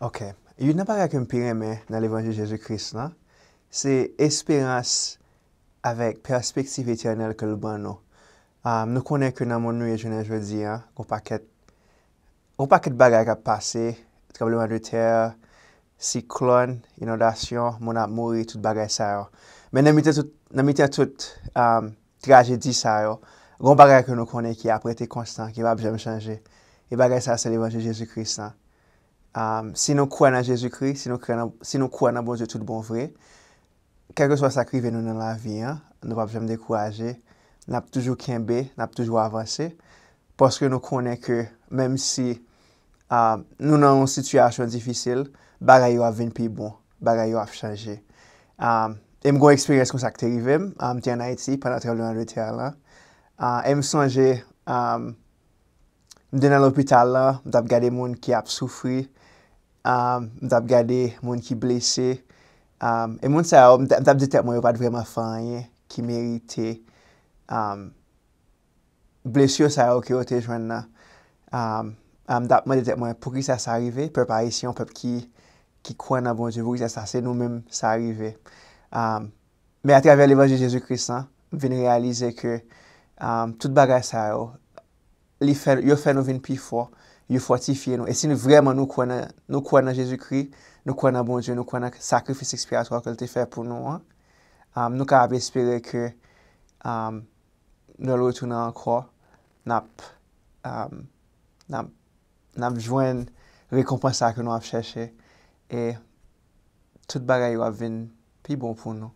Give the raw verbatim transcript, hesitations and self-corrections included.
Ok. Youn nan bagay ke m pi renmen nan levanjil Jezi Kris lan, se esperans avèk pèspektiv etènèl ke l ban nou. Ah, nou konnen ke nan monn nou ye jounen jodi a, gon pakèt, gon pakèt bagay k ap pase, tranbleman de tè, siklòn, inondasyon, moun ap mouri, tout bagay sa yo. Men nan mitan tout, nan mitan tout, ah, trajedi sa yo, gon bagay ke nou konnen ki ap rete konstan, ki p ap janm chanje. E bagay sa se levanjil Jezi Kris lan. Ah, si nou kwè nan Jezi Kris, si nou kwè nan, si nou kwè nan Bondye tout bon vre, kèlkeswa sa k rive nou nan lavi an, nou p ap janm dekouraje, n ap toujou kenbe, n ap toujou avanse, paske nou konnen ke menm si, ah, nou nan yon sitiyasyon difisil, bagay yo ap vin pi bon, bagay yo ap chanje. Ah, e m gon eksperyans konsa k te rive m, ah, m te ann Ayiti pandan tranbleman de tè lan. Ah, e m sonje, ah, m te nan lopital lan, m t ap gade moun ki ap soufri, ah, m t ap gade moun ki blese. Ah, e moun sa yo, m t, m t ap di tèt mwen yo pa t vrèman fè anyen ki merite, ah, blesi sa yo ke yo te jwenn nan. Ah, ah, m t ap mande tèt mwen, poukisa sa rive? Pèp ayisyen, yon pèp ki, ki kwè nan Bondye, poukisa sa se nou menm sa rive? Ah, men atravè levanjil Jezi Kris lan, m vin reyalize ke, ah, tout bagay sa yo, li fè, yo fè nou vin pi fò, yo fòtifye nou. E si nou vrèman nou kwè nan, nou kwè nan Jezi Kris, nou kwè nan Bondye, nou kwè nan sakrifis ekspiyatwa ke l te fè pou nou an, ah, nou kapab espere ke, ah, lè l retounen ankò, n ap, ah, n ap, n ap jwenn rekonpans sa ke nou ap chèche. E tout bagay yo ap vin pi bon pou nou.